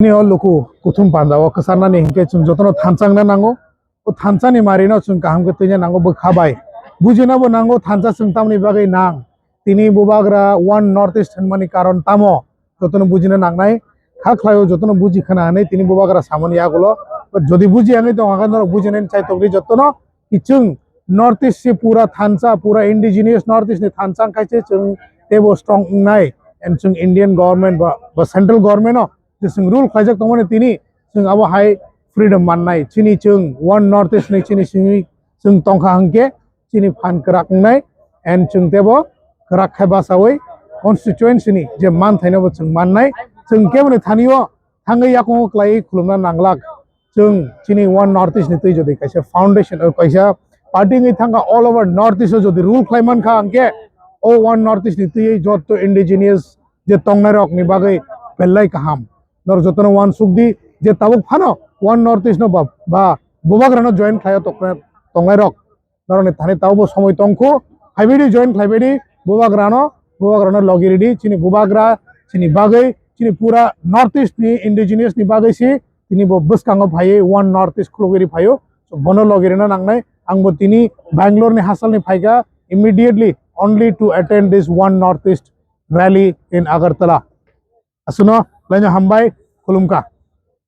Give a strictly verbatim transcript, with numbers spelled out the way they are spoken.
Tini o luku kuthum panda o kwcharnani hinkhe chwng jotono thansa wngna nango. O thansa ni mari no chwng kaham khe twina nango bwkha bai. Bujina bo nango thansa chwng tamni bagwi nang. Tini bubagra one North East hwnmani karon tamo? Jotono bujina nangnai. Kha khlai o jotono buji khna hwnwi tini bubagra samani yagulo. But jodi buji yangwi tong kha norok bujinani chai tongdi jotono. Ki chwng North East si pura thansa, pura indigenous North East ni thansa wngkha se chwng teibo strong wngnai. And chwng Indian government ba, ba central government no je chwng rule khlaijak tongmani tini chwng abo hai freedom mannai. Chini chwng one North East ni chini simi chwng tongkha hwnkhe chini phan kwrak wngnai and chwng teibo kwrak khe bachaui constituency ni je manthaino bo chwng mannai. Chwng keboni thani o thangwi yakungo kwlaiwi khulumna nanglak. Chwng chini one North East ni twi jodi kaisa foundation o kaisa party wngwi thangkha all over North East o jodi rule khlai mankha hwnkhe o one North East ni twi jotto indigenous je tongnai rok ni bagwi belai kaham. Norok jotono uansuk di je tabuk phano one North East no ba, ba bubagrano join khlai o tokna tongnai rok. Norokni thani tabukbo somoi tongkhu, phaibaidi join khlaibaidi bubagrano, bubagrano logi ridi chini bubagra chini bagwi chini pura North East ni indigenous ni bagwi si tini bo bwskango phaiwi one North East khulugwi ri phaio. So bono logi rina nangnai. Ang bo tini Bangalore ni hasalni phaikha immediately only to attend this one North East rally in Agartala. Asuno laino hambai, khulumkha.